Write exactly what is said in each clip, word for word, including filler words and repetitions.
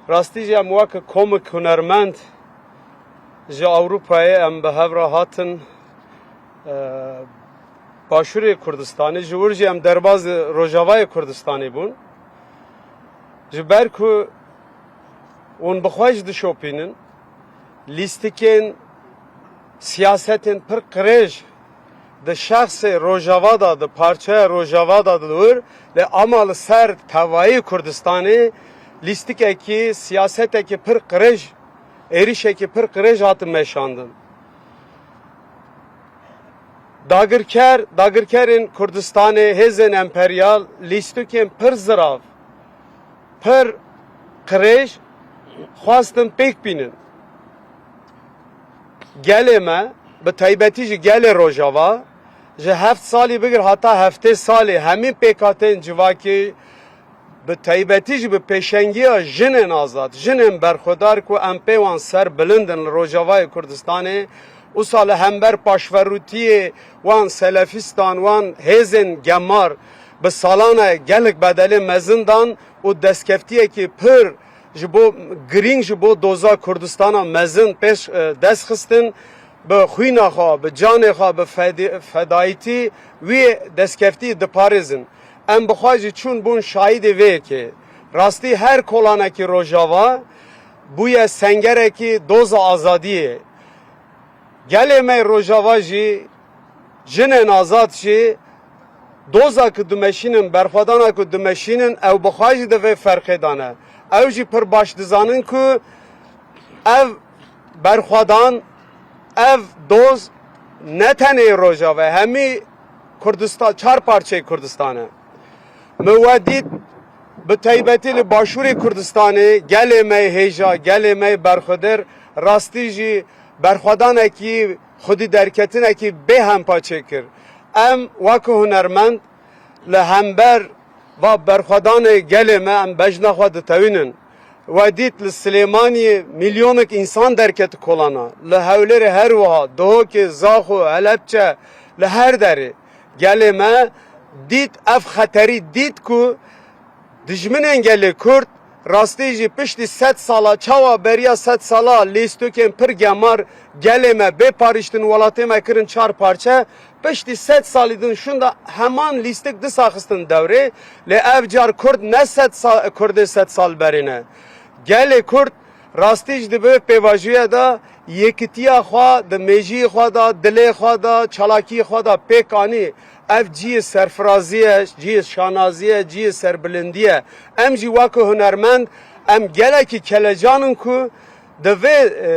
Rastî jî em weke komik hunermend ji Ewropayê em bi hev re hatin, e, Başûrê Kurdistanê, ji wir jî em derbazî Rojavayê Kurdistanê bûn. Ji ber ku hûn bi xwe jî dişopînin, lîstikên siyasetên pir qirêj di şexsê Rojava de, di parçeya Rojava de di wir, lê ama li ser tevayî Kurdistanê lîstikekî, siyasetekî pir qirêj, êrişekî pir qirêj hatin meşandin. Dagirker, dagirkerên Kurdistanê, hêzên emperyal, lîstikên pir zirav, pir qirêj xwestin pêk bînin. Gelê me, bi taybetî jî gelê Rojava, ji heft salî bigir heta heftê salî hemî pêkhateyên civakî, bi taybetî jî bi pêşengiya jinên azad, jinên berxwedar ku em pê wan ser bilind in li Rojavayê Kurdistanê, wisa li hember paşverûtiyê wan selefîstan, wan hêzên gemar bi salane gelek bedelê mezin dan û destkeftiyekî pir ji bo, girîng ji bo doza Kurdistana mezin pêş, e, dest xistin, bi xwîna xwe, bi canê xwe, bi fedî-, fedayîtî wî destkeftî diparêzin. Em bi xwe jî çûn bûn şahidê vê yekê. Rastî her kolanekî Rojava bûye sengerekî doza azadiyê. Gelê me yê Rojava jî, jinên azad jî doza ku dimeşînin, berxwedana ku dimeşînin, ew bi xwe jî di vê ferqê de ne. Ew jî pir baş dizanin ku ev berxwedan, ev doz ne tenê Rojava, hemî Kurdistan, çar parçeyê Kurdistan e. Min we dît, bi taybetî li Başûrê Kurdistanê, gelê me yê hêja, gelê me yê berxwedar, rastî jî berxwedanekî, xwedî derketinekî bê hempa çêkir. Em wek hunermend li hember va berxwedanê gelê me em bejna xwe ditewînin. We dît li Silêmaniyê milyonek însan derket kolana. Li Hewlêrê her wiha, Duhokê, Zaxo, Helepçe, li her derê. Gelê me dît, ev xeterî dît ku dijminên gelê Kurd rastî jî piştî sed sala, çawa beriya sed sala lîstikên pir gemar gelê me bê parîştin, welatê me kirin çar parçe, piştî sed salî din şûnda heman lîstik disa xistin dewrê, lê ev car Kurd ne sed sa-, Kurdê sed sal berê ne. Gelê Kurd rastî jî di vê pêvajoyê de yekitiya xwe di mêjiyê xwe de, dilê xwe de, çalakiyê xwe de pêk anî. Ev cihê serfirazî ye, cihê şanazî ye, cihê serbilindî ye. Em jî weke hunermend, em gelekî kelecan in ku di vê, e,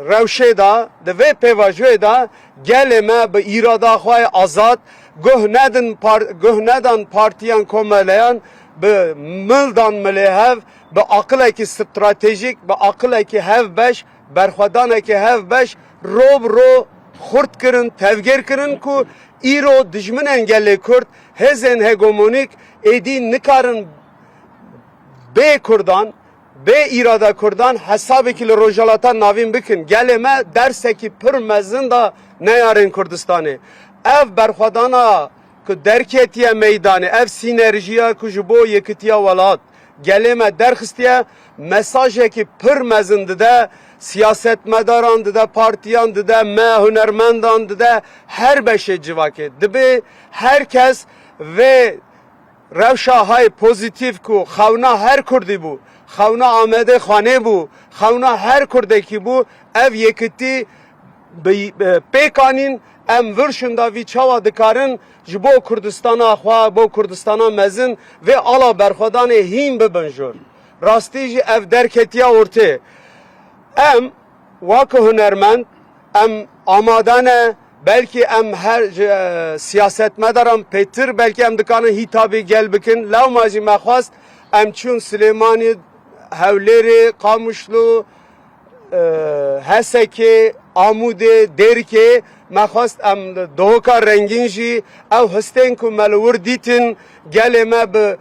rewşê de, di vê pêvajoyê de gelê me bi îrada xwe yê azad guh nedin par-, guh nedan partiyan komeleyan, bi mil dan milê hev, bi aqilekî stratejîk, bi aqilekî hevbeş, berxwedanekî hevbeş ro bi ro xurt kirin, tevgêr kirin ku îro dijminên gelê Kurd, hêzên hegemonîk êdî nikarin bê Kurdan, bê îrada Kurdan hesabekî li Rojhilata Navîn bikin. Gelê me dersekî pir mezin da neyarên Kurdistanê. Ev berxwedana ku derketiye meydanê, ev sînerjiya ku ji bo yekitiya welat gelê me derxistiye, mesajekî pir mezin dide, siyasetmedaran dide, partiyan dide, me hunermendan dide, her beşê civakê. Dibê her kes vê rewşa hay pozîtîf ku xewna her Kurdî bû, xewna Amedê Xanê bû, xewna her Kurdekî bû, ev yekitî bi, bi pêk anîn, em vir şûnda vî çawa dikarin ji bo Kurdistana xwe, bo Kurdistana mezin vê ala berxwedanê hîn bibin jor. Rastî jî ev derketiya ortê. Em weke hunermend, em amade ne, belkî em her ji, e, siyasetmedaran pêtir, belkî em dikarin hîtabî gel bikin. Lewma jî me xwest, em çûn Silêmanî, Hewlêrê, Qamişlo, e, Hesekê, Amûdê, Dêrikê, me xwest em Duhoka Rengîn jî ew histên ku me li wir dîtin, gelê me bi,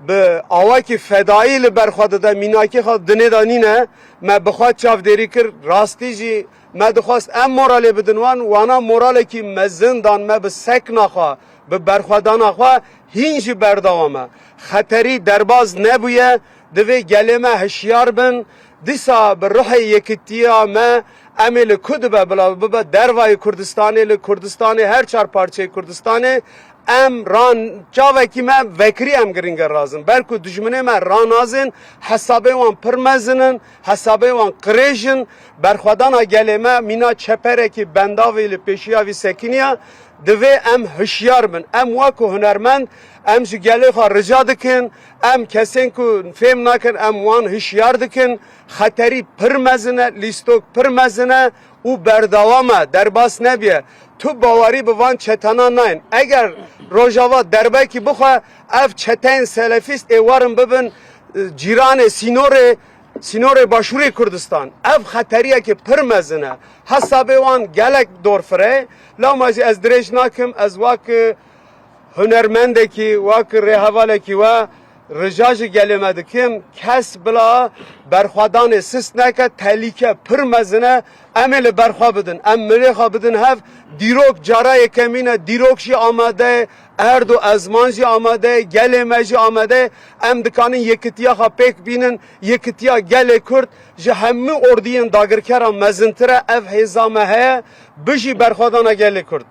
bi awakî fedayî li ber xwe dide, mînakî xwe dinê de nîne, me bi xwe çavdêrî kir, rastî jî me dixwest em moralê bidin wan, wana moralekî mezin dan me bi sekna xwe, bi berxwedana xwe hîn jî berdewam e. Xeterî derbaz nebûye, Divê gelê me hişyar bin. Dîsa bi ruhê yekitiya me, em ê li ku dibe bila bibe dervayê Kurdistanê, li Kurdistanê, her çar parçeyê Kurdistanê, em ran çavekî me vekirî em girînge razin. Ber ku dijminê me ranazin, hesabê wan pir mezin in, hesabê wan qirêj in. Berxwedana gelê me mîna çeperekî bendavê li pêşiya vî sekiniya. Divê em hişyar bin. Em wek ku hunermend, em ji gelê xwe rica dikin, em kesên ku fêm nakin, em wan hişyar dikin. Xeterî pir mezin e, lîstok pir mezin e û berdewam e, derbas nebiye. Tu bawerî bi van çetena nayên. Eger Rojava derbekî bixwe, ev çeteyên selefîst ê werin bibin, e, cîranê sînorê, sînorê Başûrê Kurdistan. Ev xeteriyekî pir mezin e. Hesabê wan gelek dorfire ye. Lewma jî ez dirêj nakim, ez wek, e, hunermendekî, wek rêhevalekî we rica ji gelê me dikim, kes bila berxwedanê sist neke, telîke pir mezin e, em ê li ber xwe bidin, em milê xwe bidin hev. Dîrok cara yekemîn e, dîrok jî amade ye, erd û ezman jî amade ye, gelê me jî amade ye. Em dikanin yekitiya xwe pêk bînin, yekitiya gelê Kurd ji hemû ordiyên dagirkeran mezintir e, ev hêza me heye. Bijî berxwedana gelê Kurd.